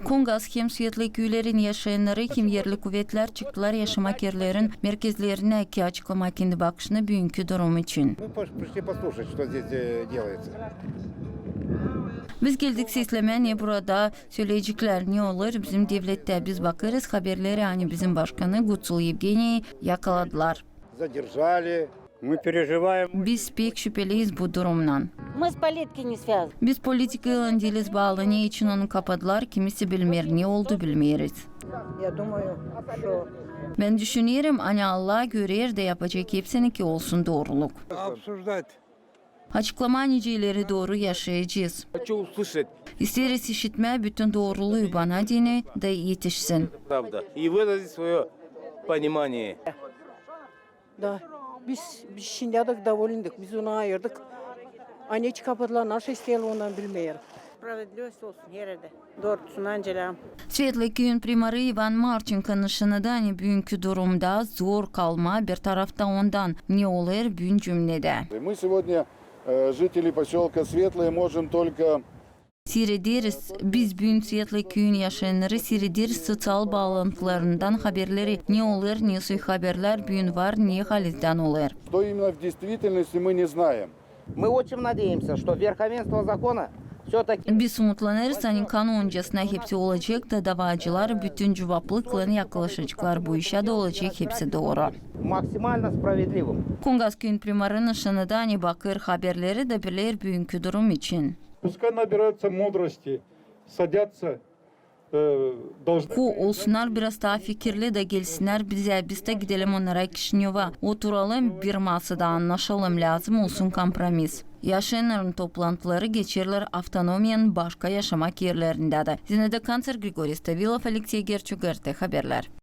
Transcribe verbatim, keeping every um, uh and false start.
Kongas hem Svetlaý küülerin yaşayannarı, hem erli kuvetlär çıktılar yaşamak erlerin merkezlerinä, ki açıklamaa kendi bakışını büünkü durum için. Мы пош-, пришли послушать, что здесь, э, делается. Biz geldik seslemää, ne burada söleyeceklär, ne olêr bizim devlettä. Biz bakêrız haberleri, ani bizim başkanı Gucul Yevgeniyi yakaladılar. Задержали. Мы переживаем. Biz pek şüpeliyiz bu durumnan. Мы с политикой не связаны. Biz politikaylan diiliz baalı. Ne için onu kapadılar, kimisi bilmeer. Ne oldu, bilmeeriz. Я думаю, что... Bän düşünerim, ani Allah görer dä yapacek hepsini, ki olsun dooruluk. Обсуждать. Açıklamaa, nicä ileri dooru yaşayacez. Хочу услышать. İsteeriz işitmää bütün dooruluu, bana deyni da etişsin. Правда. И выразить своё понимание. Da, biz, biz şindiyädek довольныйdık, biz onu ayırdık. A neçin kapadılar, naşey isteerlär, onu bilmeerim. Справедливость olsun her erdä. Doorusundan gelä. Svetlaý küüyün primarı İvan Marçenko nışannadı, ani büünkü durumda zor kalmaa bir tarafta ondan, ne olêr büün Cümnedä. Мы сегодня, э, жители посёлка Светлое, можем только Siirederiz, biz büün Svetlaý küüyün yaşayannarı siirederiz sosial baalantılarından haberleri, ne olêr, ne soy haberlär büün var, ne halizdän olêr. Что именно в действительности, мы не знаем. Мы очень надеемся, что верховенство закона всё-таки... Biz umutlanêrız, ani kanuncasına hepsi olacek da davaacılar bütün cuvaplıklan yakalaşaceklar bu işä da olacek hepsi dooru. Максимально справедливым. Kongas küüyün primarı nışannadı, ani bakêr haberleri da biler büünkü durum için. Пускай набираются мудрости, садятся, э, должны... Ko olsunnar biraz taa fikirli da gelsinnär bizä, biz dä gidelim onnara Kişinöva. Oturalım bir masada, annaşalım, lääzım olsun kompromis. Yaşayannarın toplantıları geçerlär avtonomiyanın başka yaşamak erlerindä dä. Zinaida Kanţer, Grigoriy Stavilov, Aleksey Gerçuk, R T haberlär.